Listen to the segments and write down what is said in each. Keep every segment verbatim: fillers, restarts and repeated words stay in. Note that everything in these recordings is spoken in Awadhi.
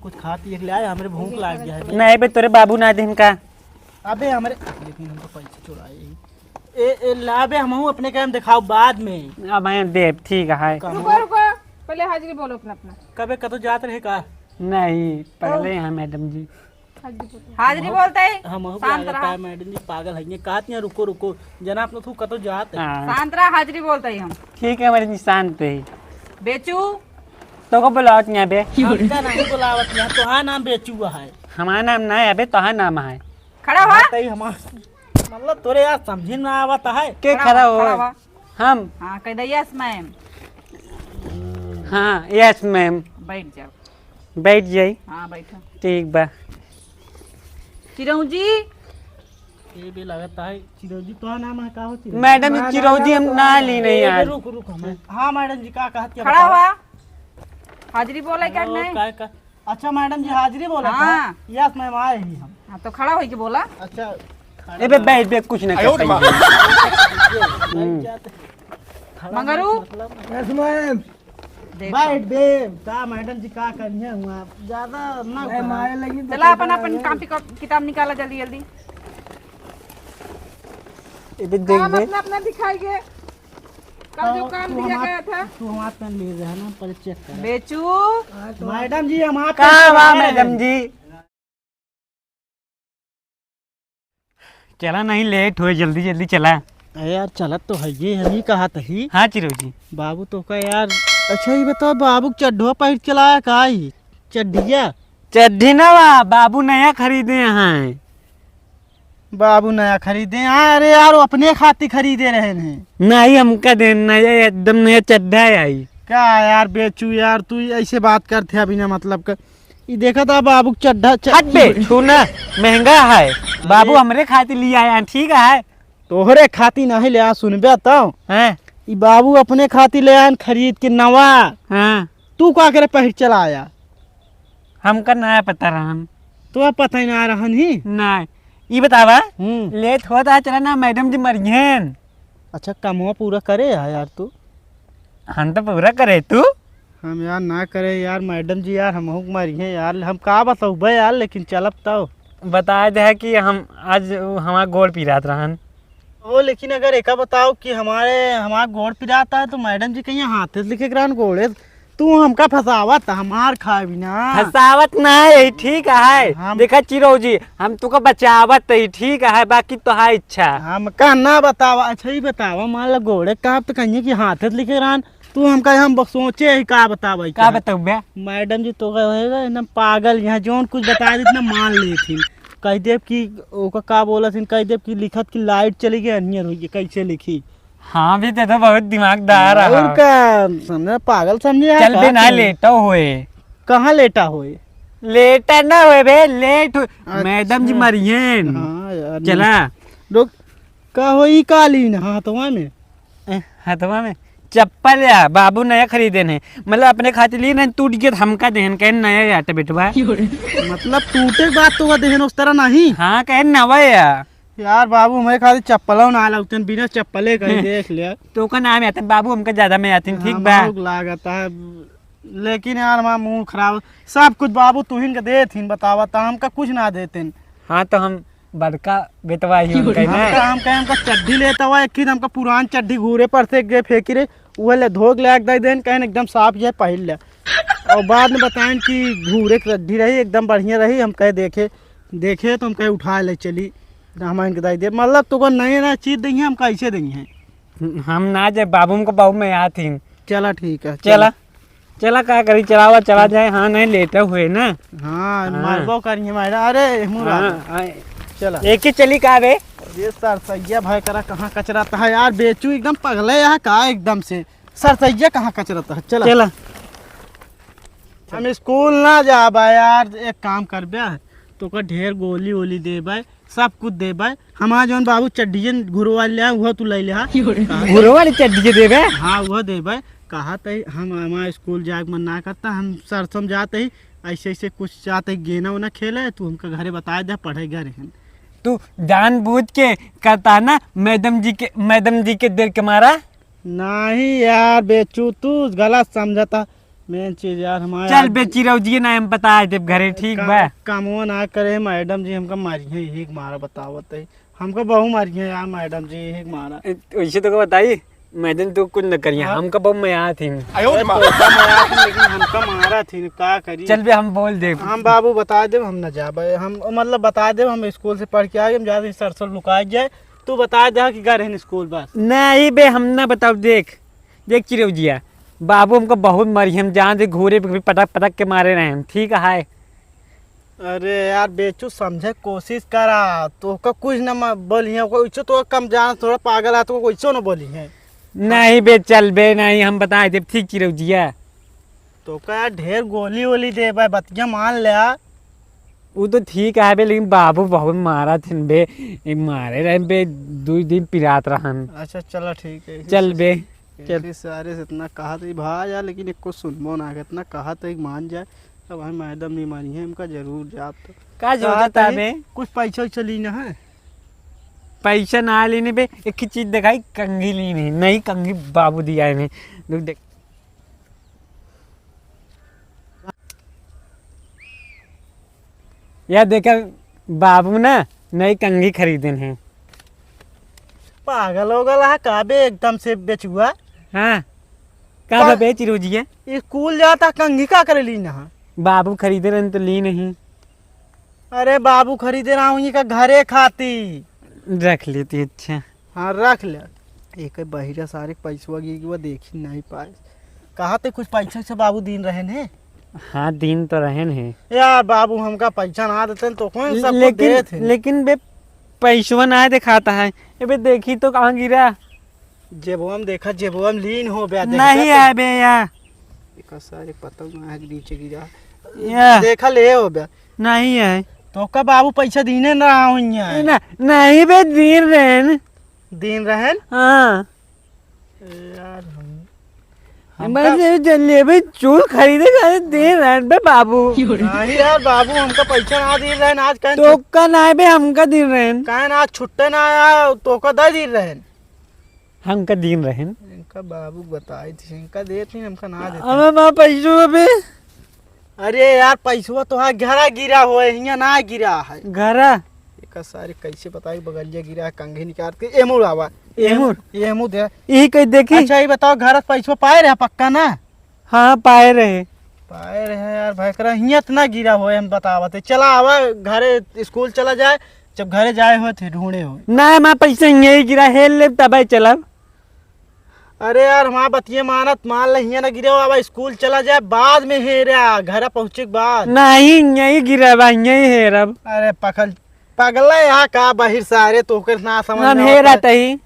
कुछ खा पी के ले आए, हमरे भूख लाग गया है। नहीं बे, तोरे बाबू ना देन का? अबे हमरे, लेकिन हम तो पैसे चुराए ही। ए, ए, ला बे, हमहू अपने काम दिखाओ बाद में। अब मैं देब, ठीक है। कहाँ? रुको, रुको, पहले हाजिरी बोलो अपना, अपना। कबे कतो जात रहे का? नहीं, पहले तो यहाँ मैडम जी। हाजिरी बोलते ही हमहू के शांत लागत रहा। है मैडम जी पागल है, ये कहत नहीं, रुको, रुको, जना अपना तू कतो जात है। हाँ। शांत रहा, हाजिरी बोलते ही हम। ठीक है मैडम जी, शांत है। बेचू। तो को बुलावत नहीं बे? हमका नहीं बुलावत नहीं, तोहार नाम बेचू है। हमारा नाम ना है बे, तोहार नाम है। खड़ा हुआ। बात ही हमार, मतलब तोरे यार समझे ना आवत है। के खड़ा खड़ा हुआ, हो? खड़ा हुआ। हम। हाँ, कह दे यस मैम। हाँ, यस मैम। बैठ जाओ। बैठ जाई। हाँ, बैठो। ठीक बा। चिरौजी। ये भी लगता है चिरौजी, तो नाम है का हो चिरौजी? मैडम, चिरौजी हम ना ली नहीं ए, यार। रुक, रुक, हमें। हाँ, मैडम जी, का कहत के खड़ा बताओ? हुआ। हाजिरी बोला क्या और नहीं? का, का? अच्छा, मैडम जी, हाजिरी बोला था? हाँ। यस मैम, आए ही हम। हाँ, तो खड़ा होइके बोला। अच्छा, ए बे, बैठ बे, कुछ ना आयो कर रे माँ। पाएंगे। हम्म। मंगरू। मतलब यस मैम। देखो। बैठ बे, का मैडम जी का करिए हुआ? ज्यादा ना ए, करो। मारे लगी तो चला, अपन, अपन कॉपी का-, किताब निकाला जल्दी, जल्दी। ए बे, देख काम बे। अपना, अपना दिखाइए। कल जो तो काम तू दिया हमार, गया था। तू हमार पेन ले रहा ना, पहले चेक कर। बेचू। मैडम जी, हम आप का पे हुआ, चला रहे मैडम हैं। जी? चला नहीं, लेट होए, जल्दी जल्दी चला। अरे यार, चलत तो है ये, हम ही कहा तही। हाँ चिरो जी। बाबू तो का यार, अच्छा ये बताओ, बाबू के चड्ढो पहिर चलाया का ही? चड्ढिया? चड्ढी ना बा, बाबू नया खरीदे हैं। बाबू नया खरीदे हैं? अरे यार, वो अपने खातिर खरीदे रहे हैं। नहीं, हमका देन नया, एकदम नया चड्ढा है आई। का यार बेचू यार, तू ऐसे बात करते हैं बिना मतलब का। ई देखा था बाबू के चड्ढा च-, हट बे, छू ना, महंगा है। बाबू अरे। हमरे खातिर ले आया, ठीक है। तोहरे खातिर नहीं ले आ, सुनबे तो। हैं? ई बाबू अपने खातिर ले आयन खरीद के नवा। हाँ। तू का करे पहिर चला आया? हमका नया पता रहन। तो पता ही ना रहन ही? नहीं। ई बतावा, हम्म। लेट होता है, चला ना, मैडम जी मरियन। अच्छा, कमवा पूरा करे है यार तू। हम तो पूरा करे, तू? हम यार ना करे यार, मैडम जी यार, हमहू के मारिहे यार, हम का बतौबे यार, लेकिन चलब तब। बताए दे कि हम आज उ हमार गोड़ पिरात रहन। ओ, लेकिन अगर एका बताओ कि हमारे, हमार गोड़ पिरात है तो मैडम जी कहीं हाथे से लिखे के रहन गोड़े, तू हमका फंसावत, हमार खाए बिना। फंसावत ना है, ठीक है। हम देखा चिरौ जी, हम तुका बचावत है, ठीक है, बाकी तोहार इच्छा। हमका ना बतावा, अच्छा ही बतावा, मान ला गोड़े का तो कहीं कि हाथे से लिखे रहन, तू हमका हम ब-, सोचे ही का बतावे का का। बतौबे? मैडम जी तो कहे होएगा, एकदम पागल, यहाँ जौन कुछ बता दी, इतना मान लेथिन। कह देब कि ओका का बोलत हिन, कह देब कि लिखत कि लाइट चली गई, अन्हर होई गई, कैसे लिखी? हाँ भी, ते तो बहुत दिमागदार और है। का, समझे, पागल समझे यार चल का बे, ना तू? लेटा होए। कहाँ लेटा होए? लेटा ना होए बे, लेट हो-, अच्छा। मैडम जी मरियन। हाँ यार, चला। रुक, का हो ई कालीन हाथवा में? ए, हथवा में चप्पल या बाबू नया खरीदे हैं, मतलब अपने खातिर लिए ना, टूट गया तो हमका देहन, कहे नया याटे बेटवा। मतलब टूटे के बाद तो देहन उस तरह नहीं। हाँ, कहे नवा या। यार बाबू, हमारे खातिर चप्पलों ना लगते, बिना चप्पले कहीं देख लिया। तो का नाम आता बाबू, हमका ज्यादा में आते हैं, ठीक बा? हमरो लागत है, लेकिन यार हमारा मूड खराब, सब कुछ बाबू तुहिन के देत हिन, बतावा, तो हमका कुछ ना देते हैं। हाँ, तो हम बड़का बेटवा ही उनका ही ना। हम का, हम कहे, हमका चड्ढी लेता हुआ, एक ही हमका पुरान चड्ढी घूरे पर से एक जगह फेंकी रहे, उहे ले धो के ले दे देन, कहेन एकदम साफ ये पहिर ले। और बाद में बताएन कि घूरे के चड्ढी रही, एकदम बढ़िया रही। हम कहे देखे, देखे तो हम कहे उठा ले चली, तो हम इनके दे दे। मतलब तो को नए नए चीज देंगे, हम कैसे देंगे? हम ना जाए, बाबू हमको बहुत में आती। चला ठीक है, चला। चला। चला, का करी, चलावा, चला जाए। हाँ, नहीं, लेटे हुए ना। हाँ, हाँ। मारबो करिए, मारा। अरे, मुँह हाँ, लगा। हाँ। चला। एक ही चली का बे? अरे, सरसैया भाई करा, कहाँ कचरा था यार, बेचू एकदम पगले यहाँ का एकदम से। सरसैया कहाँ कचरा था? चला। चला। हम स्कूल ना जाबा यार, एक काम करबे, तो का ढेर गोली वोली देबे, सब कुछ देबे। हमार जौन बाबू चड्डियन घुरो वाली ले, उहो तू ले ले, हाँ। घुरो वाली चड्डी के देबे? हाँ, उहो देबे। कहा तई हम, हमार स्कूल जाए के मन ना करता, हम सरसों जाते ही ऐसे ऐसे कुछ जाते ही गेना उना खेले, तू हमका घरे बताए दे, पढ़े घरे हैं। तू जानबूझ के करता ना, मैडम जी के, मैडम जी के डर के मारा। नहीं यार बेचू, तू गलत समझता। मेन चीज यार हमारे चल आज बे चिरौजिए ना, हम बताए देब घरे, ठीक का-, बा? कामवा ना करे मैडम जी, हमका मारिहैं, यही मारा बतावत है। हमका बहु मारिहैं यार मैडम जी, यही मारा। ए, वैसे तो बताई, मैडम तो कुछ न करिया, हाँ। हमका बहु मया थी। अरे तो हमका मया थी, लेकिन हमका मारा थी, का करी? चल बे, हम बोल देब। हम बाबू बता देब, हम न जाबे, हम मतलब बता देब, हम स्कूल से पढ़ के आए, हम जाते सरसों लुका जाए, तू बता दे कि गए रहन स्कूल बस। नहीं बे, हम ना बताओ, देख, देख चिरौजिया, बाबू हमका बहुत मारी, हम जान दे घूरे पे भी पटक पटक के मारे रहे हम, ठीक है। अरे यार बेचू, समझे कोशिश करा, तोहका कुछ न म-, बोली है, कोई तो कम जान, थोड़ा पागल है, तो कोई न बोली है। नहीं बे, चल बे, नहीं, हम बताए देब, ठीक चिरौजिया। तोहका यार ढेर गोली वोली देबे, बतिया मान ले। उ तो ठीक है बे, लेकिन बाबू बहुत मारा थिन बे, ए, मारे रहे बे, दू दिन पिरात रहन। अच्छा चला ठीक है, चल बे, चल। इसी सारे से इतना कहा था भाई यार, लेकिन एको सुनबो ना, इतना कहा था कि मान जाए। अब हम मैडम नहीं मानी है, हमका जरूर जात तो का जरूरत कहा है था बे? कुछ पैसा वैसा लीना है? पैसा ना लेने बे, एक ही चीज दिखाई, कंघी लीनी, नई कंघी बाबू दिया है। रुक देख, या देखा, बाबू ना नई कंघी खरीदन है। पागल हो गला है का बे एकदम से बेचुआ? हाँ, का बा बे चिरौजिया? स्कूल जाता, कंघी का करे लीना है? बाबू खरीदे रहन तो ली नहीं। अरे बाबू खरीदे रहा हूँ का घरे खाती। रख लेती, अच्छा। हाँ, रख ले। एक बहिरा सारे पैसवा गिर गवा, देखी नहीं पाए। कहा ते कुछ पैसा से बाबू दीन रहन है? हाँ, दीन तो रहन है। यार बाबू, हमका पैसा ना देते तो कौन सब लेकिन, देत है? लेकिन बे, पैसवा ना दिखाता है। ए बे, देखी तो कहाँ गिरा? जेबवा में देखा, जेबवा में लीन हो बे, देखा नहीं तो? आए बे या। एक सारे पतंग ना है, नीचे गिरा। या। देखा ले हो बे। नहीं है। तो का बाबू पैसा दीने ना रहा हूँ यहाँ। ना, नहीं बे, दीन रहन। दीन रहन? हाँ। ए यार, हम, हमका बस ये जलेबी चूल खरीदे का दीन रहन बे बाबू। नहीं यार बाबू, हमका पैसा ना दीन रहन, आज कहीं तो छुट- का ना बे, हमका दीन रहन। कहीं ना आज छुट्टे ना आया, तो का दे दीन रहन। हमका दीन रहन। इनका बाबू बताई थी, इनका देत नहीं, हमका ना देते। अबे माँ पैसो बे। अरे यार, पैसवा तोहार घरा गिरा होए, हियाँ ना गिरा है। घरा? एका सारे कैसे बताई, बगलिया गिरा है, कंघी निकाल के। एमुर आवा। एमुर? एमुर दे। यही कहीं देखी? अच्छा, ये बताओ, घर से पैसवा पाए रहे पक्का ना? हाँ, पाए रहे। पाए रहे यार, भयकरा हियाँ त ना गिरा होए, हम बतावत है। चला आवा घरे, स्कूल चला जाए, जब घरे जाए हो थे ढूंढे हो। ना, मैं पैसा यही गिरा, हेल ले तबे चलब। अरे यार, हमार बतिये मानत, मान ले हियाँ ना गिरे, अब स्कूल चला जाए, बाद में हेरा, घर पहुँचे के बाद। नहीं, यही गिरा बा, यही हेरब। अरे पखल, पगला यहाँ का बहिर सारे, तोहके ना समझ हम में हेरा आवत है। तही।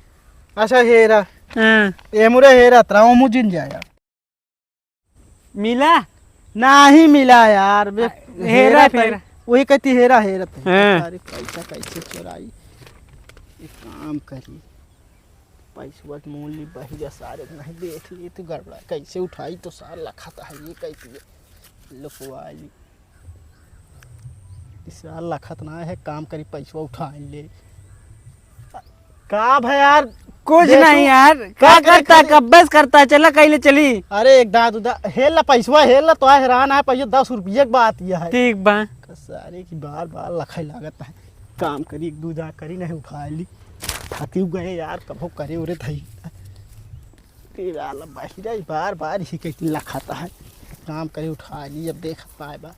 अच्छा हेरा। हाँ। एमुरे हेरा, तरा ओमू जिन जाया। मिला? नाही मिला यार, बे, आ, हेरा हेरा तही। हेरा। वही कहती हेरा, हेरा तही। हाँ। सारे पैसा कैसे चोराई? एक काम करी। पैसवा के मूल ली बहिरा सारे नहीं देख ली तो गड़बड़ा। कैसे उठाई तो सार लखत है ये कैसे लुकवा ली। ई सार लखत ना है, काम करी पैसवा उठा ले। का भा यार? कुछ देखो, नहीं यार, का का करता, खाली कब्बस करता, चला कहीं ले चली। अरे एक दाद उदा, हेल ला पैसवा, हेल ला तो हैरान है, पैसा दस रुपये की बात यह है। ठीक बा। सारे की बार बार लखाई लागत है। काम करी, एक दूजा करी, नहीं उठा ली। थकी गए यार, कभो करे उरे थई। तेरा ला बहिरा ही बार बार ही कहती लखाता है। काम करे उठा ली, अब देख पाए बा।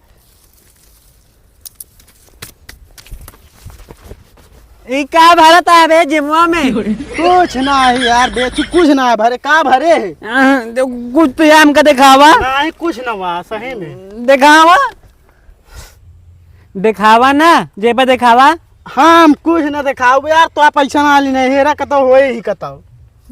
ई का भरत है बे जिमवा में? कुछ ना है यार, बेचू कुछ ना है भरे, का भरे है? हाँ, तो कुछ तो यार हमका दिखावा। नहीं, कुछ ना हुआ, सही में। दिखावा। देखावा ना, जेबा देखावा। हम कुछ ना देखाऊ यार, तो पैसा ना ली नहीं, हेरा कतौ होए ही कतौ।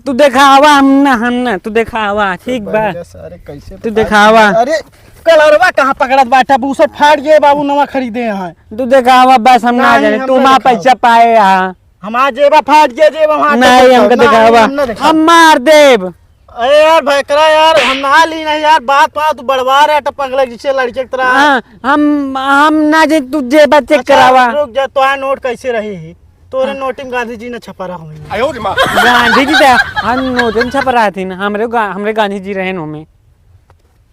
तू देखावा, हम ना, हम ना, तू देखावा, ठीक बा? बढ़िया सारे कैसे तू बता देखावा। दिए। अरे, कलरवा कहाँ पकड़त बाटा, बूसट फाट गए बाबू, नवा खरीदे हैं। तू देखावा, बस हम ना नहीं, जाने, हम तू ना वहाँ देखावा। पैसा पाए यहाँ। हमार जेबा फाट गया, जेबा वहाँ नहीं, तक हमका नहीं, देखावा। हम ना देखावा। हम मार देब। अरे यार, भयकरा यार, हम ना ली नहीं यार, बात पाओ, तू बड़वा रहे, तो पगला जिसे लड़के की तरह। हाँ, हम, हम ना जे तू जेबा चेक अच्छा, करावा। रुक जा, तो आ नोट कैसे रही ही? तोरे हाँ। नोट में गांधी जी ने छपा रहा हूँ। आयो रे माँ। गांधी जी तो हम नोट में छपा रहा थी ना, हमरे गा-, हमरे गांधी जी रहे नो में।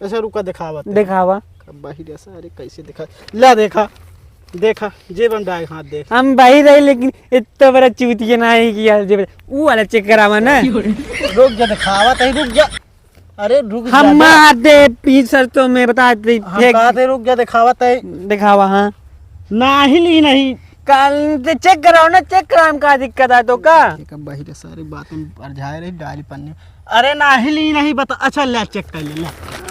अच्छा, रुका, देखावा तनी। देखावा। कब बाहिर ऐसा, अरे, कैसे देखा? ला, देखा, देखा, जेब में डाल, हाथ देख। हम बाहिर रही, लेकिन इतना बड़ा चूतिया ना है कि यार, जेब, ऊ वाला चेक करावा ना। रुक जा, देखावा तनी, रुक जा। अरे, रुक जा, हम जा। मार दे, पी सर, तो मैं बता दे, हम फेंक। कहा थे, रुक जा, देखावा तनी। देखावा, हाँ। नाही ली नहीं। काल से चेक कराओ ना, चेक कराओ, हम का दिक्कत है तो का? एक अब बाहिर सारी बातें अरझाए रही, डाली पन्नी। अरे नाही ली नहीं, बता। अच्छा, ले चेक कर ले, ले।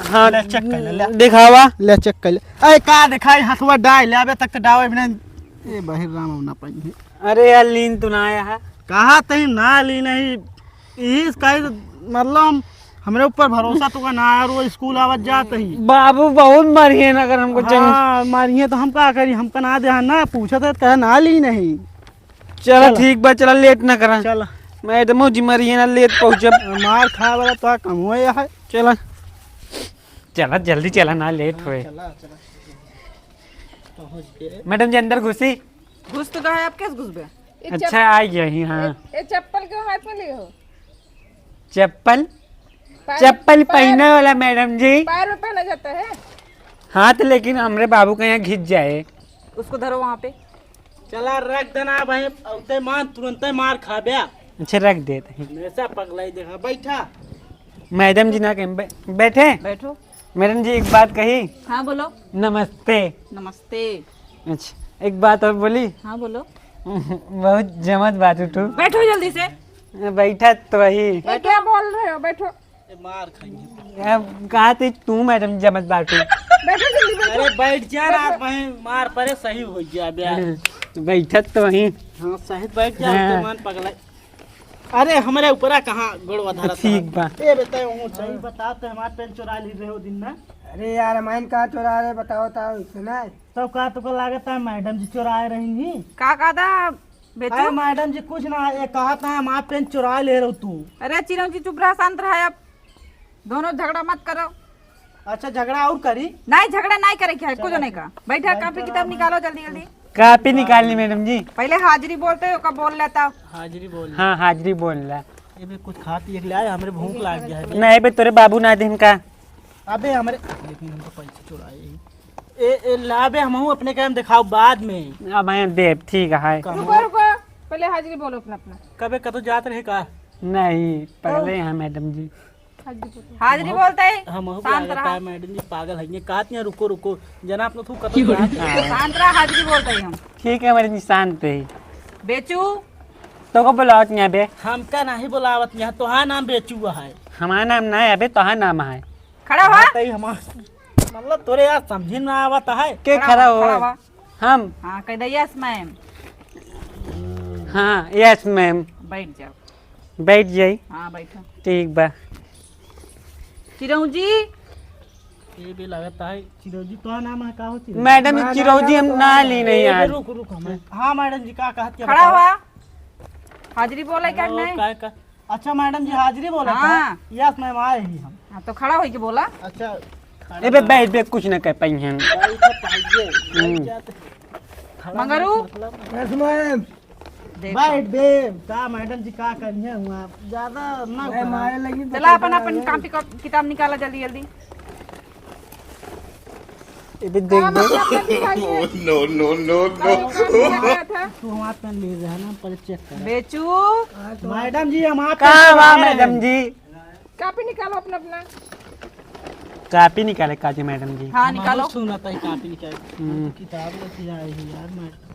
हाँ, ले चेक कर ले, ले। दिखावा। ले चेक कर ले। अरे का दिखाई, हथवा डाल ले, अबे तक तो डावे भी नहीं। ए बाहिर राम ना पाई है। अरे यार, लीन तो ना आया है। कहा तही ना ली नहीं, इस का मतलब हमरे ऊपर भरोसा तो का ना यार, वो स्कूल आवत जात ही। बाबू बहुत मारिए ना अगर हमको चंग- हाँ, मारिए तो हम का करी, हमका ना दे ना, पूछत है, कहे ना ली नहीं। चला चला। ठीक बा, चला, लेट ना करा। चला। मैडमो जी मारिए ना, लेट पहुँचब। मार खाए वाला तो कम हुआ है। चला, चला, जल्दी चला ना, लेट हाँ, होए। चला, चला। पहुँच गए। मैडम जी, अंदर घुसी। घुस तो गए, अब कैसे घुसबे? ये अच्छा, चप-, आ गया ही, हाँ। ये, ये चप्पल क्यों हाथ में लिए हो? चप्पल? पैर, चप्पल पैर, पहने वाला मैडम जी। पैर में पहना जाता है। हाँ, तो लेकिन हमरे बाबू का यहाँ घिस जाए। उसको धरो वहाँ पे। चला, रख देना भाई, औते मान, तुरंते मार खाबे। अच्छा, रख देते हैं। हमेशा पगलाई देखा, बैठा। मैडम जी ना कहीं बै-, बैठे? बैठो। मैडम जी, एक बात कही। हाँ, बोलो। नमस्ते। नमस्ते। अच्छा, एक बात और बोली। हाँ, बोलो। बहुत जमत बाटू तू। बैठो जल्दी से। बैठा तो वही। ये क्या बोल रहे हो? बैठो। ए, मार खाएंगे। अब कहा थी तू मैडम जमत बाटू। बैठो जल्दी, बैठो। अरे बैठ जा, रात में मार परे, सही हो जा बे। बैठत तो वहीं। हाँ, सही बैठ जा, हाँ। तो मान पगला। अरे, हमरे ऊपरा कहाँ गोड़वा धरत ठीक है? बा। ए, बेटा, वो सही बता, तो हमार पेन चुरा ली रहे हो दिन में। अरे यार, हमारे कहाँ चुरा रहे, बताओ, बताओ, सुना है? तब का तुका लागत है, मैडम जी चुराए रही? का कहता बेचू? अरे, मैडम जी, कुछ ना, ये कहत है, हमार पेन चुरा ले रहो तू। अरे, चिरौंजी, चुप रहा, शांत रहा, अब दोनों झगड़ा मत करो। अच्छा, झगड़ा और करी? नहीं, झगड़ा नहीं करे के है, कुछ नहीं का। बैठा, बैठ कॉपी जा, किताब निकालो जल्दी, जल्दी। कॉपी निकालनी, मैडम जी। पहले हाजिरी बोलते हो, कब बोल लेता? हाजिरी बोल। हाँ, हाजिरी बोल ला। ये भी कुछ खा पी के ले आए, हमरे भूख लाग गया है। नहीं बे, तोरे बाबू ना दिन का। अबे, हमरे, लेकिन हम तो पैसे चुराए ही। ए, ए, ला बे, हमहू अपने काम दिखाओ बाद में। अब मैं देब, ठीक है। रुको, रुको, पहले हाजिरी बोलो अपना, अपना। कबे कतो जात रहे का? नहीं, पहले तो यहाँ मैडम जी। हाजिरी बोलते ही हमहू शांत रहा। मैडम जी पागल है, ये कहत नहीं, रुको, रुको, जना अपना तू कतो जात रहे। शांत रहा, हाजिरी बोलते ही हम। ठीक है मैडम जी, शांत है। बेचू। तो को बुलावत नहीं बे? हमका नहीं बुलावत नहीं, तोहार नाम बेचू है। हमारा नाम ना है बे, तोहार नाम है। खड़ा हुआ। तई हमार, मतलब तोरे यार समझे ना आवत है। के खड़ा खड़ा हुआ, हो? खड़ा हुआ। हम? हाँ, कह दे, "Yes, ma'am।" हाँ, yes, ma'am। बैठ जाओ। बैठ जाई। हाँ, बैठो। ठीक बा। चिरौंजी। ये भी लगता है, चिरौंजी तो नाम है, का हो चिरौंजी? मैडम, हाँ, चिरौंजी हम ना ली नहीं ए, आज। रुक, रुक, हम, हाँ, मैडम जी, का कहत के खड़ा बताओ? हुआ। हाजिरी बोले क्या और नहीं? का, का? अच्छा मैडम जी, हाजिरी बोला था? हाँ। Yes ma'am, आए ही हम। हाँ, तो खड़ा होइके बोला। अच्छा, खड़ा ए बे, बा। बैठ बे, कुछ ना कह पाई हैं। बैठ तो पाइए, हम्म। बैठ जाते। खड़ा मंगरू। मतलब Yes ma'am। देखो। बैठ बे, का मैडम जी का करिए हुआ, ज्यादा ना मैं करा। मारे लगी तो चला, अपन, अपन कॉपी, किताब निकाला जल्दी, जल्दी। इधर देख दे। No, no, no, no। तू हमार पेन ले रहा ना, पहले चेक कर। बेचू। मैडम जी, हम आप का पेन बा चुरा रहे मैडम हैं। जी? कॉपी निकालो अपना, अपना। कॉपी निकाले का जी मैडम जी? हाँ, हम निकालो। सुना था, कॉपी निकाले। हम्म। किताब लेके आए हैं यार मैडम।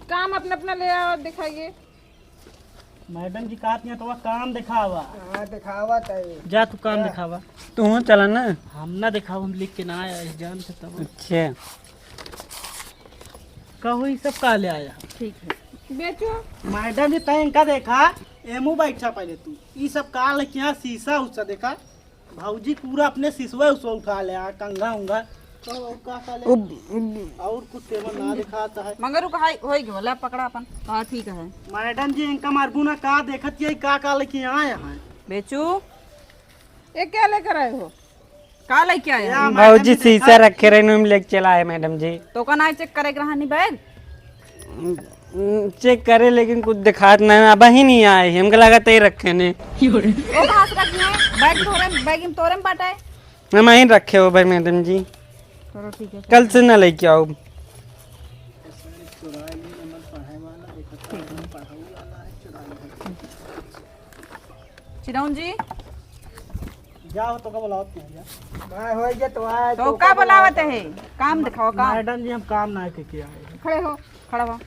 काम अपना, अपना ले आओ, दिखाइए। मैडम जी, कहत नहीं तो काम दिखावा। हाँ, दिखावा तई। जा तू काम जा। दिखावा। तू चला ना। हम ना दिखावा, हम लिख के ना आया इस जान से तब। अच्छा। कहो, ई सब का ले आया? ठीक है। बेचो। मैडम जी, तैं इनका देखा, एमू बैठा पहले तू। ई सब का लेके यहाँ शीशा उसा देखा। भौजी पूरा अपने सिसवे उसवे उठा ले, आ, कंघा उंघा। तो और का का ले? उब, उब। और कुछ सेवन ना दिखाता है। मगर रुक, हाय, होई गयो, ले पकड़ा अपन। हाँ, ठीक है। मैडम जी, इनका मारबू ना, का देखत ये का का लेके आए हैं? बेचू, ये क्या लेकर आए हो? का लेके आए या हैं? मैडम भौजी, जी, शीशा देखा। रखे रहे, नुम लेके चला है मैडम जी। तो का ना चेक करे के रहा नी बैग? चेक करे, लेकिन कुछ दिखात नहीं, अब ही नहीं आए, हमके लगा तय रखे ने। वो कहाँ से रखी है? बैग तोरे, बैग में तोरे में बाटे। हम यहीं रखे हो भाई मैडम जी। चलो ठीक है। कल से ना लेके आओ। चिरौन जी। जाओ तो का बुलावत नहीं जा। भाई हो गया तो आए तो तो का का बुलावत बुलावत है? है? काम दिखाओ, काम। मैडम जी, हम काम ना के किया है। खड़े हो, खड़ा हो।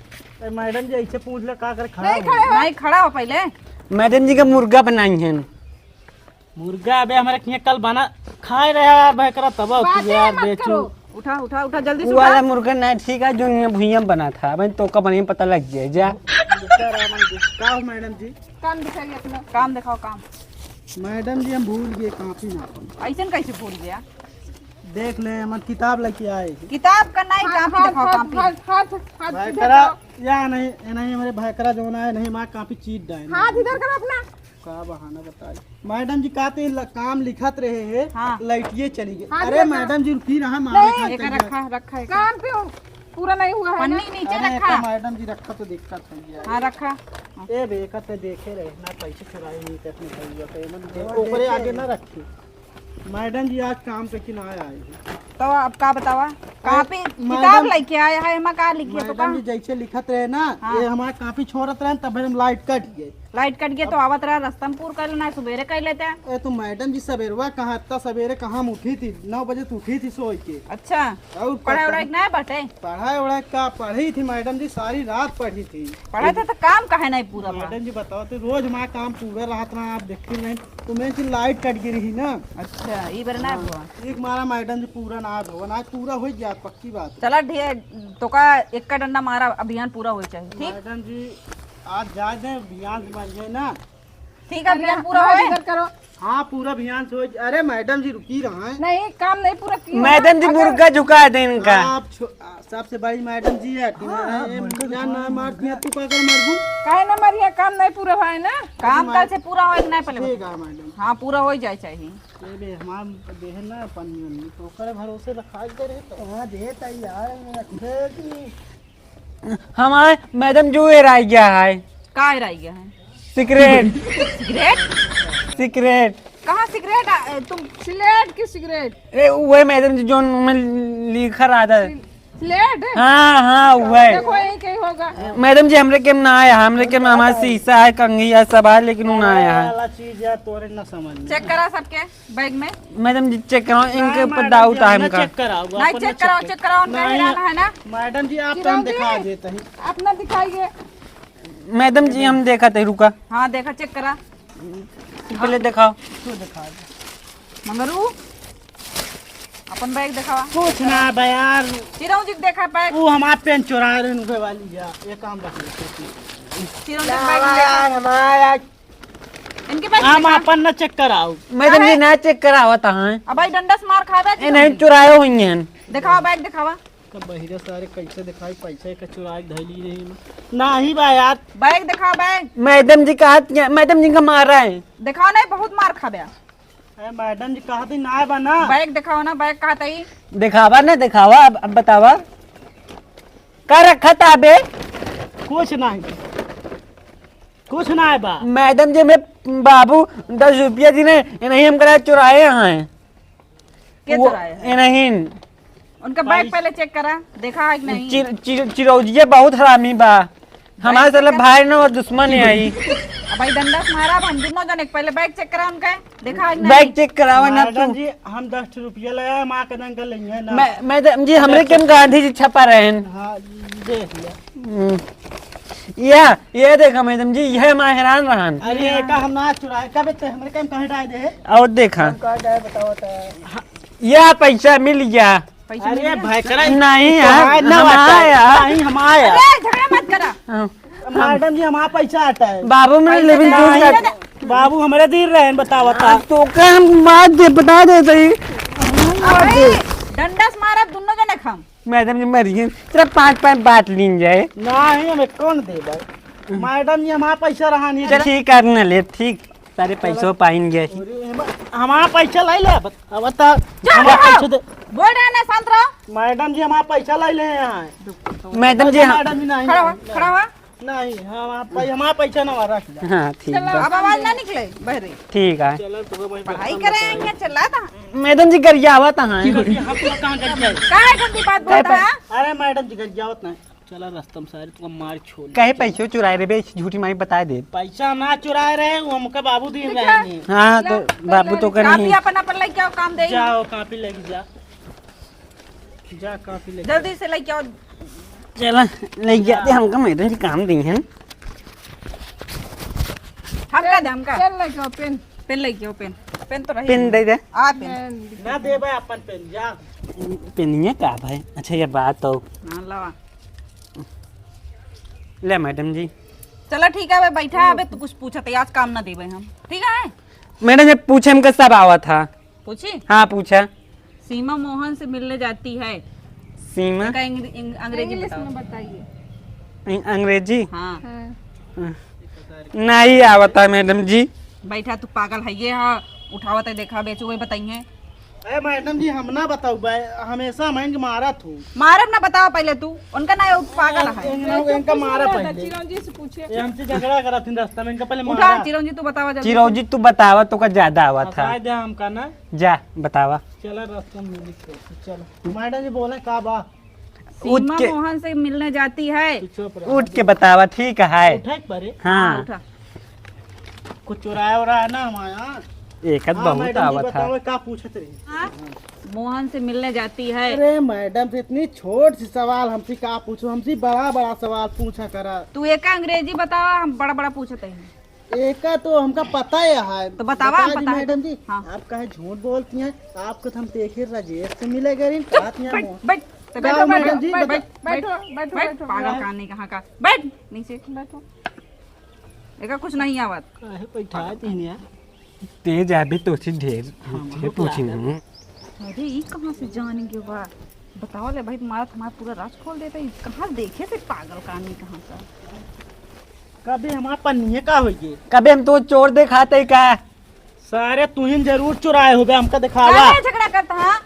ए, मैडम जी, ऐसे पूछ ले, का करे, खड़ा नहीं, हो। खड़े हो। नहीं, खड़ा हो पहले। मैडम जी का मुर्गा बनाई हैं। मुर्गा अबे हमारे किहाँ कल बना, खाए रहे यार, भाई करा तब बातें यार मत बेचू। करो। उठा, उठा, उठा, जल्दी से वो वाला उठा। मुर्गा नहीं ठीक है, जो ये भुइयां बना था। अबे तो का बनिया पता लग जाए, जा। का हो मैडम जी? काम दिखाइए अपना। काम दिखाओ, काम। मैडम जी, हम भूल गए, कापी ना अपन। ऐसन कैसे भूल गया? देख ले, हम किताब लेके आए। किताब का नहीं, हाँ, कापी हाँ, दिखाओ, हाँ, कापी। हाँ, हाँ, हाँ, भाई इधर करा, करो। या नहीं, ये नहीं, हमारे भाई करा जो ना है, नहीं, माँ कापी चीट डाए। हाथ इधर करो अपना। का बहाना बताई? मैडम जी, का ते ल-, काम लिखत रहे हैं, हाँ। लइटिए चली गई। हाँ, अरे देखा। मैडम जी, रुकी रहा, मारे नहीं। खाते एका हैं। रखा, रखा है। काम पे हो, पूरा नहीं हुआ है ना? पन्नी नीचे अरे, रखा। एका मैडम जी, रखा तो दिक्कत हो गया। हाँ, रखा। ए बे, एका ते देखे रहे ना, पैसे चुराए नहीं ते अपने भैया के, मन दे, वो ऊपरे देखे आगे रहे। ना रखी। मैडम जी, आज काम पे कि ना आए हैं। तो अब का बतावा? कहाँ पे मैडम, किताब लेके आया है, एमा का लिखिए तो मैडम का? जी, जैसे लिखत रहे ना, हाँ। ये हमारा कापी छोड़त रहे, तब हम लाइट कट गए। लाइट कट गया तो आवत रहा, रास्ता में पूर कर लेना है, सुबेरे कर लेते हैं। ए, तो मैडम जी, सबेरवा कहाँ, इतना सबेरे कहाँ हम उठी थी? नौ बजे तो उठी थी सोई के। अच्छा। और पढ़ाई पता वढ़ाई ना बाटे? पढ़ाई वढ़ाई का पढ़ी थी मैडम जी, सारी रात पढ़ी थी। पढ़ा था तो काम काहे नहीं पूरा भा? मैडम जी, बताओ तो, रोज हमारा काम पूरा रहत रहा, आप देखती नहीं, तो मैं कि लाइट कट गई रही ना। अच्छा, ई बार ना हाँ, हुआ। एक मारा मैडम जी, पूरा ना भवन, आज पूरा हो जात, पक्की बात है। चला ढेर, तो का एक का डंडा मारा, अभियान पूरा हो चाहिए, ठीक? मैडम जी, आज जाए दे, अभियान से बन जाए ना। ठीक है, अभियान पूरा हाँ, होए। इधर करो। हाँ, पूरा अभियान से होए। अरे मैडम जी, रुकी रहा है। नहीं, काम नहीं पूरा किया। मैडम जी, अगर मुर्गा झुका दे इनका। आप छो-, आ, सबसे बड़ी मैडम जी है कि हाँ, ना, हाँ, ए, मुर्गा ना, झुका ना दे। मार दिया, तू का कर मरबू? काहे ना मरिया, काम नहीं पूरा हुआ है ना? काम अरे कल से पूरा होए के नहीं पहले ठीक बता। है मैडम। हाँ, पूरा हो ही जाए चाहिए। ये बे, हमार देह ना पन्नी वन्नी, तो ओकरे भरोसे रखा के रहे तो। हाँ, दे तैयार है, रखे कि हमारे मैडम जो हेराई गया है। का हेराई गया है? सिगरेट। सिगरेट? सिगरेट। कहाँ सिगरेट आ, ए, तुम सिलेट की सिगरेट? ए, वही मैडम जी, जोन में लिखा रहता है। सिल-, सिलेट? हाँ, हाँ, वही। देखो, यही कहीं होगा। मैडम जी, हमरे के में ना आया, हमरे के में हमारे शीशा है, कंघी है, सब है, लेकिन वो ना आया है। वाला चीज है, तोरे ना समझ में। चेक करा सबके। बैग में? मैडम जी, चेक कराओ, इनके ऊपर डाउट है हमका। चेक कराओ, नहीं, चेक कराओ, चेक कराओ, उनका नहीं, हैरान है ना। मैडम जी, आप तो हम दिखा देते हैं। अपना दिखाइए। मैडम जी, हम देखा थे, रुका। हाँ, देखा, चेक करा। पहले दिखाओ। तू दिखा दे। मंगरू, अपन बैग दिखावा। कुछ ना बा यार। चिरौंजी के देखा बैग। वो हमार पेन चुरा रहे उनके वाली जा। ये काम बस। चिरौंजी के बैग में देखा। यार, हमारा इनके पास हम देखा। अपन ना चेक कराओ। मैडम जी, अरे। ना चेक करावत हैं। अब भाई डंडा से मार खावे ए, नहीं, चुराए हुई हैं। दिखावा बैग, दिखावा। तो बहिरा सारे कैसे दिखाई, पैसे का चुराए धैली रही में। नहीं बा यार। बैग दिखावा, बैग। मैडम जी कहा, मैडम जी का मारा है। दिखावा नहीं, बहुत मार खावे। ए, मैडम जी कहा थी ना बा ना। बैग दिखावा ना, बैग कहा थी। दिखावा ना, दिखावा, अब, अब बतावा। का रखा था बे? कुछ नहीं। कुछ ना है बा। मैडम जी, हमरे बाबू दस रुपया दिने, ये नहीं हम करा चुराए हैं। के वो, चुराए हैं? ये नहीं। उनका बैग पहले चेक करा, देखा है कि नहीं? चिर-, चिर-, चिरौजिया बहुत हरामी बा। हमारे बैग चेक साला करा। भाई न और दुश्मन है आई। अब भाई डंडा से मारा, अब हम दोनों जने पहले बैग चेक करा उनका, देखा है कि नहीं? बैग चेक करावा ना मैडम तू। जी, हम दस रुपया ले आए, माँ के दंगा लेंगे ना। मैं, मैडम जी, हमरे के में गांधी जी छपा रहे हैं। हाँ, देख लिया। हम्म। या, ये देखा मैडम जी, यह माँ हैरान रहन। अरे, का हम ना चुराए, कबे ते हमरे के में कहे डाल दे। और देखा। हम कहा जाए, बताओ तो। हाँ, यह पैसा मिल गया। पैसा मिल अरे गया? भाई, करा नहीं तो यार, है ना हमारा वाटा। यार। नहीं, हमारा। अरे, झगड़ा मत करा। हाँ। मैडम जी, हमारा पैसा आता है। बाबू, मेरे पैसा लेविन दे, जूस पैसा का दे। बाबू, हमरे दीर रहे, बताओ, बताओ। हाँ, तो का हम बात दे, बता दे सही। अबे, डंडा से मारा दोनों जने खाम। मैडम जी मरी हैं, तेरा पाँच पाँच बात लीन जाए। नहीं, हमें कौन दे भाई? मैडम जी, हमारा पैसा रहा नहीं चल दे। ठीक है, अब न ले, ठीक, सारे पैसों पाइन गए। अरे, हम-, हमारा पैसा लाई ले, अब, अब तो चुप हमारा रहो। पैसा दे। बोल रहे हैं ना, शांत रहो। मैडम जी, हमारा पैसा लाई ले यहाँ। मैडम जी, हम मैडम जी, नहीं, खड़ा हुआ, नहीं। खड़ा हुआ। नहीं, हम आप, हमारा पैसा ना रख जा। हाँ, ठीक बा। अब आवाज ना निकले, बहरे। ठीक है। चलो, तो भाई पढ़ाई बताओ, करेंगे, बताओ। चला था। मैडम जी, गरियावत हैं। हम तो कहाँ गरियाए? काहे गंदी बात बोलता है? अरे मैडम जी, गरियावत ना। चला रास्ता में सारे तुका मार छोड़। कहे पैसो चुराए रे बे, झूठी माई बताए दे। पैसा ना चुराए रहे, वो हमका बाबू दे रहे हैं। हाँ, तो बाबू तो का नहीं। अपन, अपन लेके आओ, काम दे। जाओ, कॉपी लेके जा। जा, कॉपी लेके जल्दी से लेके आओ। चला, लेके जाते, हमका मैडम जी काम दी हैं। हमका दे, हमका। पेन लेके आओ, पेन। पेन लेके आओ, पेन। पेन तो रही। पेन दे दे। आ, पेन। पेन। ना दे भाई, अपन पेन, जा। पेनिया का भाई? अच्छा, ये बात तो। हाँ, लावा। ले मैडम जी। चला, ठीक है, अबे बैठा, अबे तू कुछ पूछत है, आज काम ना देबे हम, ठीक है? मैडम जी, पूछे हमका सब आवा था। पूछी? हाँ, पूछा। सीमा मोहन से मिलने जाती है। सीमा? का अंग्रे-, अंग-, अंग्रेजी English बताओ। में बताइए। अं-, अंग्रेजी? हाँ। हाँ। नहीं आवता मैडम जी। बैठा, तू पागल है ये, हाँ, उठावत है, देखा, बेचू, वही बताइए। अरे मैडम जी, हम ना बताऊ बे, हमेशा हम इनके मारत हूँ। मारब ना, बतावा पहले तू, उनका ना, वो पागल है। इनका, इनका मारा पहले। चिरौंजी से पूछे। ये हमसे झगड़ा करत थी रास्ता में, इनका पहले उठा, मारा। चिरौंजी तू बतावा जल्दी। चिरौंजी तू बतावा, तो का ज्यादा आवा था। हंसाए दे हमका ना। जा, बतावा। चला रास्ता में मिली, चलो। मैडम जी बोले का बा? उठ सीमा के मोहन से मिलने जाती है। तू चुप रह। उठ के बतावा, ठीक है। उठे के परे? हाँ। हाँ, उठा। कुछ चुराया उराया ना हमारे यहाँ? एक आध हाँ, बहुत मैडम जी, आवत है। बताओ, का पूछत रही? हाँ? मोहन से मिलने जाती है। अरे मैडम, से इतनी छोट सी सवाल हमसे का पूछो, हमसे बड़ा बड़ा सवाल पूछा करा। तू एक अंग्रेजी बतावा, हम बड़ा बड़ा पूछत हैं। एका तो हमका पता ही है। तो बतावा, बताए दी पता है। मैडम जी, हाँ। आप काहे झूठ बोलती हैं? आपको तो हम देखे राजेश से मिले गए, रात में बैठ, मोहन। बैठ, तो का बैठो, मैडम जी, बैठ, बता- बैठ, बैठो, बैठो, बैठ, बैठो। पागल कानी कहाँ का। बैठ नीचे। बैठो। एका कुछ नहीं आवत। काहे बैठा है तीन यार? तेज अभी तो से ढेर, हाँ, ढेर बहुत पूछी लागल। हूँ। अरे, ई कहाँ से जान गयो बा? बताओ ले भाई, तुम्हारा, तुम्हारा पूरा राज खोल देता है। कहाँ देखे से पागल कानी कहाँ का? कभी हमार पन्निये का होइए? कभी हम तो चोर देखाते का? सारे तुहिन जरूर चुराए होबे, हमका दिखावा। काहे झगड़ा करता है?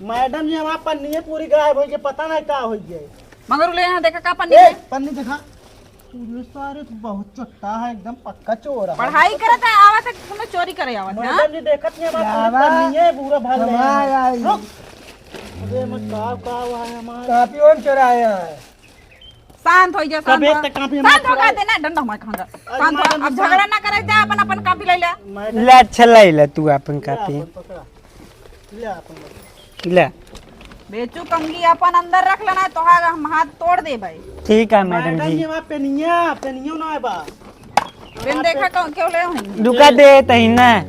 मैडम जी, हमार पन्निये पूरी गायब होइए, पता नहीं का होइए। मगर ले यहाँ देखा का पन्नी ए, है? पन्नी दिखा। तू ये सारे तो बहुत चुट्टा है, एकदम पक्का चोर है। पढ़ाई करत है, आवत है, तुमने चोरी करे आवत है, हाँ? मैडम जी, देखत नहीं, हमार पूरी पन्निये पूरा भर ले हैं। रुक। अबे, मैं का, का हुआ है हमार? कापी हम चुराए हैं। शांत हो जा, शांत हो। तक कापी शांत हो, हमार कहते ना, डंडा हमार खाऊंगा। अरे शांत हो, मैडम अब जी, झगड़ा ना करे जा, अपन, अपन कापी ले ले। मैडम ले, अच्छा, ले ले तू अपन ले कापी। अपन पकड़ा। ले अपन पकड़ा। ले। बेचू कंगी अपन अंदर रख लेना, तोहार हम हाथ तोड़ देबे। ठीक है मैडम मैडम जी। जी, हमार पेनिया, पेनियो ना बा। पेन देखा कौन, क्यों ले हो? रुका दे तही ना।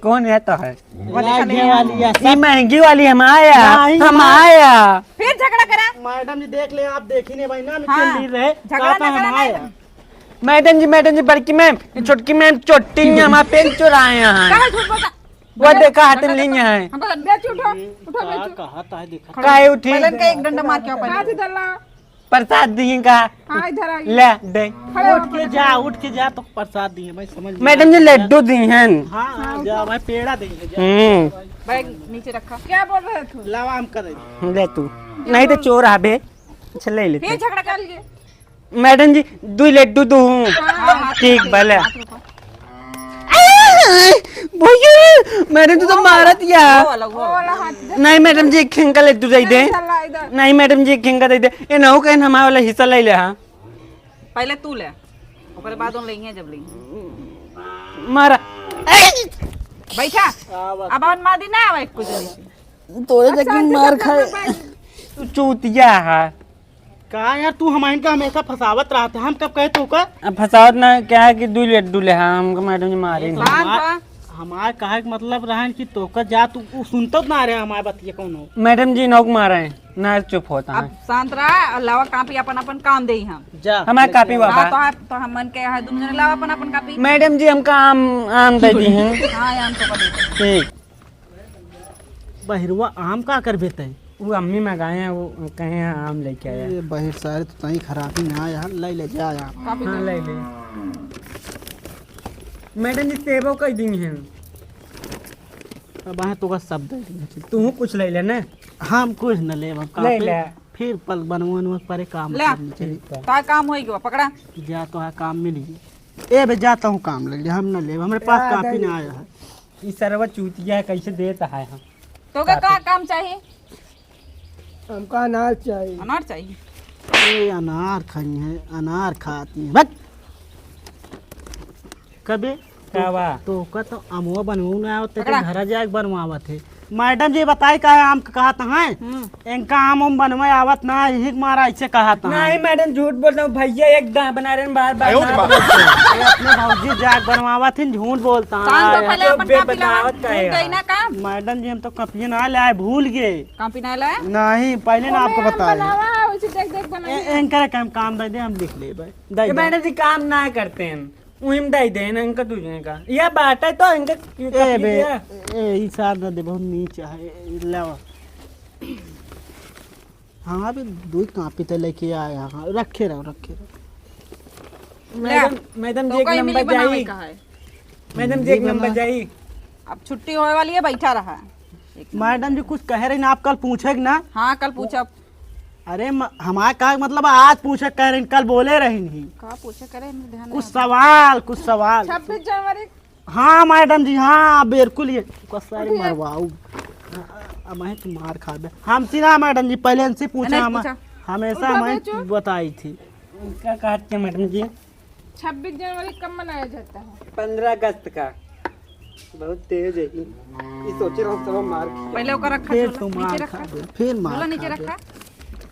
कौन है तो है? ये महंगी वाली है, ये सब महंगी वाली हम आया, नहीं, हम नहीं। आया। फिर झगड़ा करा। मैडम जी देख ले, आप देखी नहीं भाई ना, हाँ, मित्र रहे, झगड़ा ना हम करा आया। मैडम। मैडम जी, मैडम जी, बड़की मैम, छोटकी मैम, चोटी नहीं, हमार पेन चुराए हैं। काहे झूठ बोलता? वो देखा, हाथ में नहीं है। हमको बेच उठो, उठो, बेच उठो। कहा था, देखा। काहे उठी? पहले इनका एक डंडा मार के आओ पहले। हाथ इधर ला। प्रसाद दिए का? हाँ, इधर आइए। ले, दे। खड़े उठ के जा, उठ के जा, तो प्रसाद दिए, मैं समझ गया। मैडम जी, लड्डू दिए हैं। हाँ, हाँ, जा, भाई, पेड़ा दिए, जा। हम्म। बैग नीचे रखा। क्या बोल रहे थे? लावा, हम कर रहे हैं। ले तू। नहीं तो चोर आबे। अच्छा, ले लेते। फिर झगड़ा कर लिए। मैडम जी, दुई लड्डू दू। हाँ, हाँ, ठीक बा, ले। भैया, मैडम, तू तो मारत या। वो वाला, वो वाला। नहीं, मैडम जी, एक खेंका लड्डू दे दे। नहीं, मैडम जी, एक खेंका दे दे। ये ना हो, कहीं हमारा वाला हिस्सा ले ले, हाँ। पहले तू ले, ओकरे बाद उन लेंगे जब लेंगे। मारा। बैठा। अब अपन मादी ना आवे कुछ नहीं। तोरे अच्छा, जकिन अच्छा, मार अच्छा, खाए। अच्छा, तू चूतिया है। का यार, तू हमाइन का हमेशा फंसावत रहत है, हम कब कहे तो का? अब फंसावत ना, क्या है कि दुई लड्डू ले, हाँ, हमको मैडम जी मारे नहीं। शांत हमार, बा। हमार कहे के मतलब रहन कि तोका जा, तू, उ सुनतो ना रहे हमार बतिया कौनो। मैडम जी नौक मारे हैं, ना चुप होता अब है। शांत रहा, और लावा कापी अपन, अपन काम दे हम। जा, हमार लेके कापी आओ। वापा। हाँ, तो आप, तो हम मन के यहाँ दुनो जने लावा अपन, अपन कापी। मैडम जी हमका आम, आम दे दी हैं। हाँ, आम तो का दे दी। ठीक। बहिरवा आम का करबे तै? वो अम्मी मंगाए हैं, वो कहे हैं आम लेके आया। ये बहिर सारे तो तई खराबी ना आया, ले ले जा आम। हाँ, ले ले। मैडम जी सेबो कई दी हैं। अब आए तो का सब दे दी। तू कुछ ले ले ना। हम कुछ न लेब, हम ले कापी ले। फिर पल बनवा वनवा परे काम ले। करनी चाहिए। का काम होई गवा, पकड़ा। जा तो है काम मिल गई। ए बे, जाता हूँ काम ले ले, हम ना लेब, हमरे पास कापी ना आया है। ई सरवा चूतिया कैसे देता है हम? तो का, का काम चाहिए? हमका अनार चाहिए। अनार चाहिए? ए, अनार खाई है, अनार खाती है, बट कबे का बा? तो का तो अमवा बनवू ना आवत, ते पकड़ा। घरा जाके बनवावत है। मैडम जी बताई का है आम का कहत हैं? हम्म। इनका आम उम बनवे आवत ना, यही के मारा ऐसे कहत हैं। नहीं मैडम, झूठ बोलता हूँ भैया, एक दाना बना रहे हैं, बार बार आयो ना रे बाप। बोलते हैं। अरे अपने भौजी जाके बनवावत हैं, झूठ बोलता है। शांत हो, पहले तो अपन बे कापी लावा। बतावत का भूल है? गई ना का? मैडम जी हम तो कॉपी ना लाए, भूल गए। कॉपी ना लाए? नहीं, पहले ना आपको बताया। बनावा है, उसे देख देख बनाइए। ए-, इनका काम, काम दे दे, हम लिख लेबे। दे ए दे। मैडम जी काम ना करते हैं। उहिम दे दे ना इनका, तुझे का। ये बात है तो इनका ए कॉपी बे, दिया। ए, ई सार ना दे, बहुत नीच है, ए, लावा। हाँ, अभी दो ही कापी तो लेके आया, हाँ, रखे रहो, रखे रहो। ले, मैडम, मैडम तो जी एक कहीं नंबर मिली बनावे जाई। का है? मैडम जी एक नंबर जाई। अब छुट्टी होए वाली है, बैठा रहा। एक नंबर। मैडम जी कुछ कहे रही ना, आप कल पूछे ना? हाँ, कल पूछब। अरे म-, हमारे का मतलब आज पूछे कह रही, कल बोले रही नहीं। का पूछे करे, इनमें ध्यान कुछ नहीं। सवाल, कुछ सवाल। छब्बीस जनवरी। हाँ मैडम जी, हाँ बिल्कुल ये। ओका सारी उठिए। मरवाऊ। अब मैं तो मार खाबे। हमसे ना मैडम जी, पहले इनसे पूछा, नहीं हम पूछा। हमेशा उठा हमें बेचो। बताई थी। क्या कहते हैं मैडम जी? छब्बीस जनवरी कब मनाया जाता है? पन्द्रह अगस्त का। बहुत तेज है ये। ये सोचे रहो सब मार खिया। पहले ओकर रखा फिर झोला, तू नीचे मार रखा। खाबे, फिर मार झोला नीचे खाबे। रखा।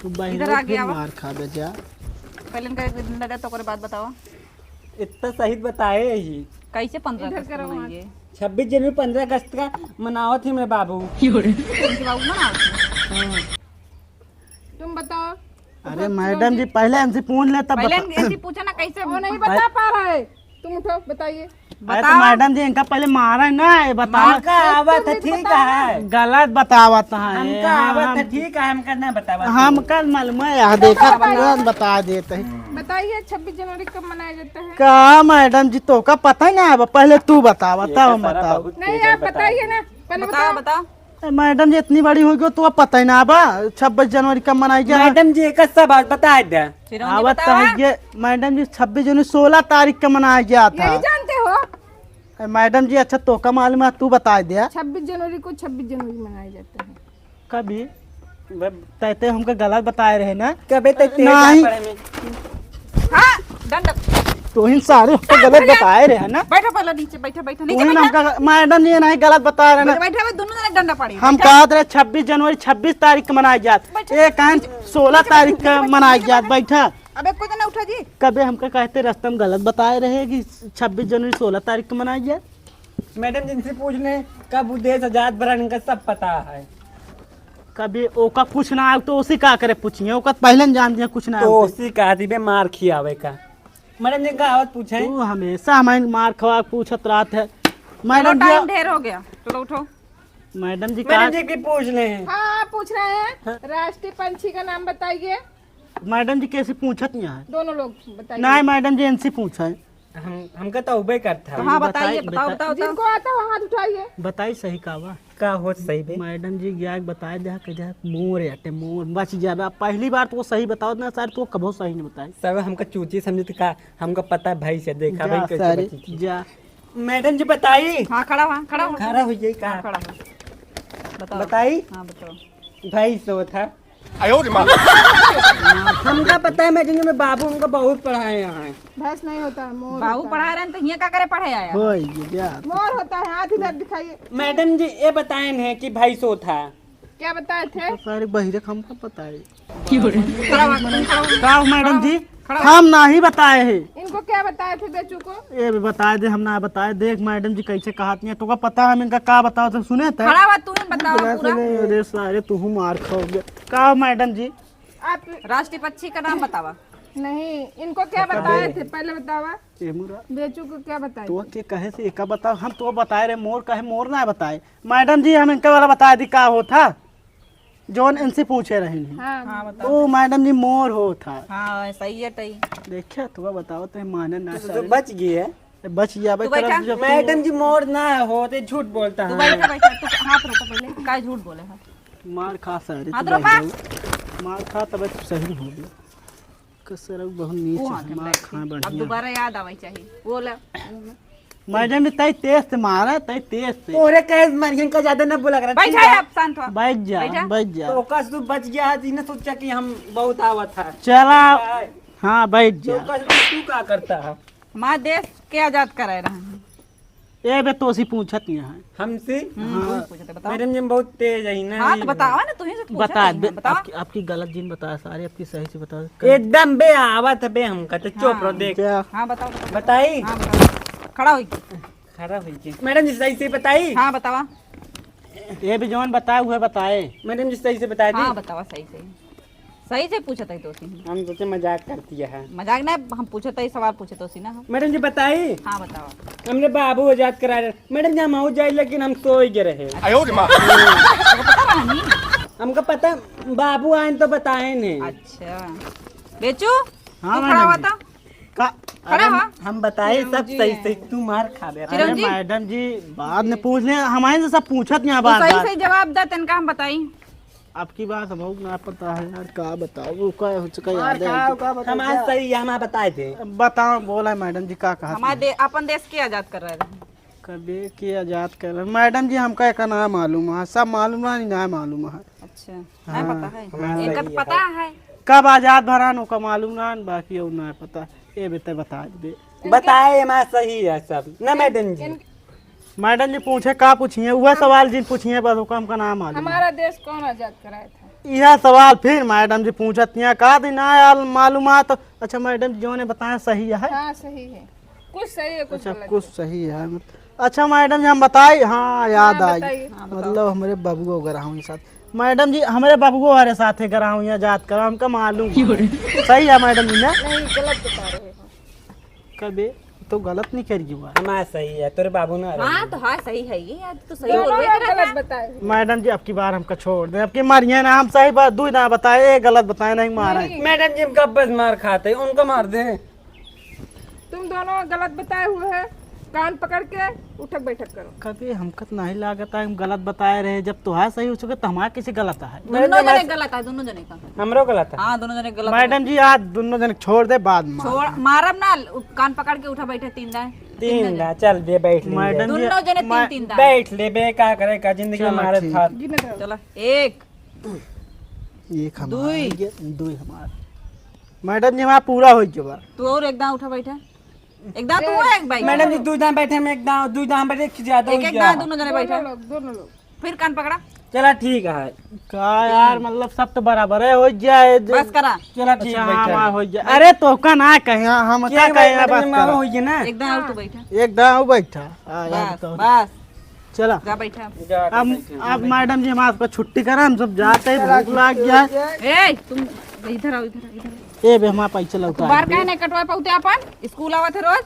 तू बहिरे इधर आ फिर गया वा। मार खाबे जा। पहले इनका एक दिन लगा तो ओकरे बाद बताओ। इतना सही बताए ही। कैसे पन्द्रह इधर अगस्त करो मनाएंगे? छब्बीस जनवरी पन्द्रह अगस्त का मनावत ही मेरे बाबू। उनके बाबू मनावत ही? हाँ। तुम बताओ। अरे मैडम जी, पहले हमसे पूछ ले तब पहले बता। इनसे पूछो ना कैसे। वो नहीं बता पा रहा है। तुम उठो, बताइए। अरे तो बताओ। मैडम जी, इनका पहले मारा है ना, ये बताओ। मार का आवत है, ठीक है। गलत बतावत है। हमका आवत है, ठीक है, हमका ना बतावत है। हमका मालूम है, यहाँ देखा, तुरंत बता देते हैं। बताइए, छब्बीस जनवरी कब मनाया जाता है? का मैडम जी, तोका पता ही ना है, पहले तू बतावा, तब हम बताओ। नहीं, आप बताइए ना, पहले बताओ, बताओ। बताओ। ए, मैडम जी, इतनी बड़ी हो गई, तो अब पता ही ना बा, छब्बीस जनवरी कब मनाई गया? मैडम जी, एक सब बात बता दे। चिरौंजी आवत बतावा। तो है ये, मैडम जी, छब्बीस जनवरी सोलह तारीख का मनाया गया था। यही जानते हो? ए, मैडम जी, अच्छा, तोका मालूम है, तू बता दे। छब्बीस जनवरी को छब्बीस जनवरी मनाया जाता है। कभी? तैते हमका गलत बताए रहे ना। कबे तैते नहीं। हाँ, डंडा। तोहिन सारे हमका गलत बताए रहे ना। बैठा पहले नीचे, बैठा, बैठा, नीचे तोहिन बैठा। हमका, मैडम जी नहीं गलत बताए रहे ना। बैठा, बैठा, दोनों जने डंडा पड़ी। हम कहत रहे छब्बीस जनवरी, छब्बीस तारीख के मनाई जात। बैठा। ये कहन सोलह तारीख का मनाई जात, बैठा। अबे कुछ ना उठा जी। कबे हमका कहते रास्ता में गलत बताए रहे कि छब्बीस जनवरी सोलह तारीख के मनाई जात। मैडम जी, इनसे पूछ लें, कब वो देश आजाद भरा, इनका सब पता है। कभी ओका कुछ ना आए तो उसी का करे पूछिए, ओका पहले न जान दिया कुछ ना तो आए। उसी का दिबे मार खियावे का। मैडम जी, का आवत पूछे? तू हमेशा हमें मार खवा पूछत रहत है। चलो, मैडम जी, टाइम ढेर हो गया, चलो उठो। मैडम जी, मैडम का जी की पूछ लें। हाँ, हाँ, पूछ रहे हैं। हाँ। राष्ट्रीय पंछी का नाम बताइए। मैडम जी कैसे पूछत नहीं है? दोनों लोग बताइए। नहीं, मैडम जी इनसे पूछा है। हम, हमका तो उबे करता है। हाँ, बताइए, बताइए, बताओ, बता-, बताओ, बताओ। जिनको आता हो, हाथ उठाइए। बताइए, सही का बा? का होत सही बे? मैडम जी, गया के बताए दे, कह दे, मोर अटे, मोर, बच जाबे। अब पहली बार तो सही बताओ ना सर, तो कबो सही नहीं बताए। सर, हमका चूची समझे तो का? हमका पता है भैंस है, देखा जा भाई कैसे सारे, बची थी। जा। मैडम जी, बताई। हाँ, खड़ा हुआ, खड़ा हुआ। खड़ा हो जाई का? हाँ, खड़ा हुआ। बताओ। बताई? हाँ, बताओ। भैंस होत है। आयो रे माँ। हमका पता है, मैडम जी, मेरे बाबू हमका बहुत पढ़ाए हैं। भैंस नहीं होता है, मोर बाबू होता है। पढ़ा रहे हैं, तो हियाँ का करे पढ़े आया? हो, ये क्या? मोर होता है, हाथ इधर दिखाइए। मैडम जी, ये बताए हैं कि भैंस होत है। क्या बताए थे? तो सारे बहिरे का हमका पता है। खड़ा हुआ, तुम खड़ा हुआ। का हो, मैडम जी? खड़ा हुआ। हम नहीं बताए हैं। इनको क्या बताए थे बेचू को? ये भी बताए दे, हम ना बताए। देख मैडम जी कैसे कहती हैं, तोका पता है हम इनका का बताओ तो सुने थे? खड़ा हुआ, तू ही बताओ बिना पूरा। सुने, अरे सारे तू मार खाओगे। का हो मैडम जी? आप राष्ट्रीय पक्षी का नाम बतावा। नहीं, इनको क्या बताए थे, पहले बतावा। ए मुरा। बेचू को क्या बताए तो थे? के कहे से एका बताओ, हम तो बताए रहे मोर, कहे मोर ना बताए। मैडम जी, हम इनका वाला बताए दी का होत है, जौन इनसे पूछे रही। हाँ। हाँ, बताओ। ओ मैडम जी, मोर होत है। हाँ, सही है तई। देखिए, तू बताओ, तो माने ना तू तो सारे। बच गई है। बच गया भाई, तू बैठा। मैडम जी, मोर ना होत है, झूठ बोलता है। बैठा, बैठा, तू हाथ रोका पहले, का झूठ बोले है? मार खा सारे, हाथ तू रोका। बैठ जाओ। मार खा तब सही हो गया। कसर बहुत नीच वो है, हाथ में मार बैठ खा के। अब बढ़िया। दोबारा याद आवे चाहिए। वो ले। मैडम जी, तई तेज से मारा, तई तेज से। तोरे कहे मारियन का ज्यादा न बोला करा, बैठ ठीक जा, है? अब शांत हो। बैठ जा, बैठ जा। बैठ जा। तो ओकर से तू बच गया है, इन्हें सोचा कि हम बहुत आवत है। चला। हाँ, बैठ जा। तो ओकर से तू का करता है? हमार देश के आजाद कराए रहे हैं। ए बे, तोसी पूछत नहीं है। हमसे? हम्म, हाँ। तू ही पूछत है, बताओ। मैडम जी, हम बहुत तेज है ना, हाँ, ये तो बताओ ना, तू ही से पूछत बता नहीं दे, है, बताओ। आपकी, आपकी गलत जिन बताया, सारी आपकी सही से बताओ। एकदम बे, आवत है बे हमका, तो चुप रहो, हाँ। देख। क्या? हाँ, बताओ, बताओ। बताई? हाँ, बताओ। खड़ा होई। खड़ा होई के। मैडम जी, सही से बताई? हाँ, बतावा। ये भी जौन बताए, उहे बताए। मैडम जी, सही से बताए हाँ, दी। बतावा, सही से। सही से पूछत है तोसी। हम सोचे मजाक करती है। मजाक ना, हम पूछत है, सवाल पूछत तोसी ना हम। मैडम जी, बताई? हाँ, बतावा। हमरे बाबू आजाद करा रहे। मैडम जी, हम हो जाए, लेकिन हम सोई गए रहे। आयो रे माँ। तो पता रहा नहीं। हमका पता, बाबू आए तो बताए नहीं। अच्छा। बेचू, हाँ, तू खड़ा मैडम हुआ जी। था? का? खड़ा अरे, हुआ। हम बताए सब चिरौंजी सही है। सही, तू मार खा दे। अरे चिरौंजी। मैडम जी, बाद में पूछ ले, हमारे से सब पूछत यहाँ तू बार सही बार। सही जवाब दे, तनका हम बताई। आपकी बात हमको ना पता है यार, का बताओ, वो का हो चुका मार याद है खाओ, आपको। का बताओ, हमारा क्या? सही है, हमारा बताए थे। बताओ, बोला मैडम जी, का कहा हमारे तुमने? दे-, अपन देश के आजाद कर रहे हैं। कबे के आजाद कर रहे? मैडम जी, हमका एका ना मालूम है, सब मालूम है, नहीं मालूम है। अच्छा, हाँ, नहीं पता है? हाँ, इनका सही है। पता है। कब आजाद भरान, ओका मालूम ना, बाकी और ना पता। ए बेटा, बता दे। बताए, एमा सही है सब। ना मैडम जी? मैडम जी पूछे, का पूछिए? वह सवाल जिन पूछिए, बस ओका हमका ना मालूम है। हमारा देश कौन आजाद कराया था? यह सवाल फिर मैडम जी पूछत हैं, का दिन ना यार मालूम है तो। अच्छा मैडम जी, जो ने बताया सही है? हाँ, सही है। कुछ सही है, कुछ अच्छा, गलत कुछ है। सही है। अच्छा मैडम जी, हम बताई, हाँ, याद हाँ, आई। बताइए। हाँ, बताओ। मतलब, हमरे बबुओ गराहुई साथ। मैडम जी, हमरे बबुओ हमारे साथ है, गराहुई आजाद करा, हमका मालूम है। सही है मैडम जी ना? नहीं, गलत बता रहे हो। कबे तो गलत नहीं करी हुआ। हमारा सही है, तोरे बाबू ना रहे। हाँ, तो हाँ, सही है ये, यार, तो सही दोनों बोल रहे हैं, गलत बताए। मैडम जी, अब की बार हमका छोड़ दे, अब की मारिए ना, हम सही बात, दू ना बताए, गलत बताए, नहीं मारा है। नहीं। मैडम जी, हम कब बस मार खाते, उनको मार दे। तुम दोनों गलत बताए हुए हैं, कान पकड़ के उठक बैठक करो। कभी हमका तो नहीं लागत है, हम गलत बताए रहे। जब तोहार सही हो चुके, तो हमार कैसे गलत है? दोनों जने गलत है, दोनों जने का। हमरो गलत है। हाँ, दोनों जने गलत है। मैडम जी, आज दोनों जने छोड़ दे, बाद में छोड़, मारब ना, उ-, कान पकड़ के उठा बैठे, तीन दाए। तीन तीन दाए, चल बे, बैठ ले। मैडम जी, दोनों जने तीन, तीन दाए। बैठ ले बे, का करे का, जिंदगी में चलो, मारे ठीक। था। चलो, एक, एक हमार, दुई। ये दुई हमार। मैडम जी, हमार पूरा हो गया बा। तू और एक दाँव उठा बैठा। एक दाँव तू, एक भाई। मैडम जी, दू दाँव बैठे, हम एक दाँव, दू दाँव बैठे, एक ज्यादा हो गया। एक दाँव दोनों जने बैठा। दोनों लोग, दोनों लोग। फिर कान पकड़ा। चला ठीक है। का यार, मतलब सब तो बराबर है, हो गया है। बस करा। चला ठीक अच्छा, बैठा। हाँ, हो गया। अरे तो का ना कहे, हाँ, हम का कहे, बस करा। हो गया ना? एक दाँव और तू बैठा। एक दाँव बैठा। हाँ, यार, बस, तो बस। चला। जा बैठा। जा, अब, बैठा। अब मैडम जी, हम आपका छुट्टी करा, हम सब जाते हैं, भूख लाग गया है। ए, तुम इधर आओ, इधर आओ, इधर आओ। ए बे, हमारा पैसा लौटा बार दे। काहे नहीं कटवा पाते अपन? स्कूल आवत है रोज।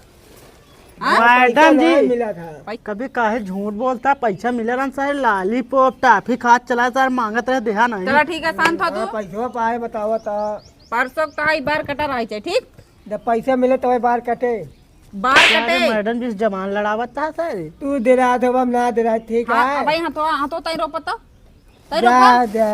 हाँ? मैडम जी, पैसा मिला था। कभी काहे झूठ बोलता, पैसा मिले रहन सारे, लॉलीपॉप, टॉफी खात चला सारे, मांगत रहे, देहा नहीं। चला ठीक है, शांत हो तू। हाँ, पैसवा पाए बतावा था। परसों का ही बार कटा रही है, ठीक? जब पैसा मिले तब बार कटे। बार क्या रे कटे। मैडम जी से जबान लड़ावत था सर। तू दे रहा था, हम ना दे रहा, ठीक हाँ, है? भाई, हाँ तो, हाँ तो तई रोपत तो। तई जा, रोपत। जा।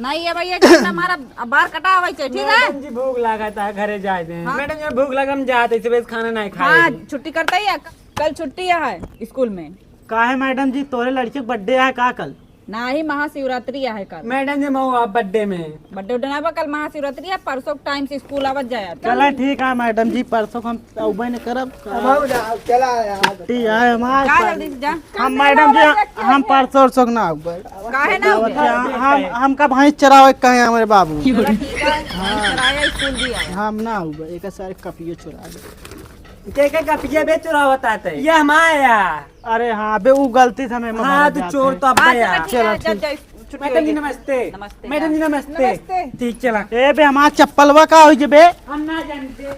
नहीं है भैया, कि हमारा बार कटा हुआ है, ठीक है? मैडम जी भूख लगा था, घरे जाए थे। हाँ। मैडम जी भूख लगा, हम जाते, सुबह खाना नहीं खाए। हाँ, छुट्टी करता ही है, कल छुट्टी है स्कूल में। का है मैडम जी, तोरे लड़के का बर्थडे है का कल? नाही, महाशिवरात्रि आहे कल। मैडम जी, मऊ आप बर्थडे में। बर्थडे उड्डे ना बा, कल महाशिवरात्रि है, परसों टाइम से स्कूल आवत जाए। चला ठीक है मैडम जी, परसों हम अउबे न करब। अब आओ ना, चला यार। छुट्टी है हमार। जा जल्दी से जा। हम मैडम जी, हम परसों उरसों ना अउबे। काहे ना अउबे? हम, हमका भैंस चरावे कहे हमरे बाबू। चला ठीक है, हाँ। चराया स्कूल भी आया। हम ना अउबे, एक सारे कपियो चुरा दे। के, के कपिया बे चुरावत आते? ये हमार है। अरे हाँ बे, उ गलती से हमें हाँ, मारा तू जाता चोर है। तो अब हाँ, गया। चलो, ठीक है, चलो, जा, ठीक। जा, छुट्टी मैडम जी, हो गई। नमस्ते। नमस्ते, मैडम जी, हाँ। नमस्ते। नमस्ते। ठीक, चला। ए बे, हमार चप्पलवा का होई जे बे? हम ना जानते।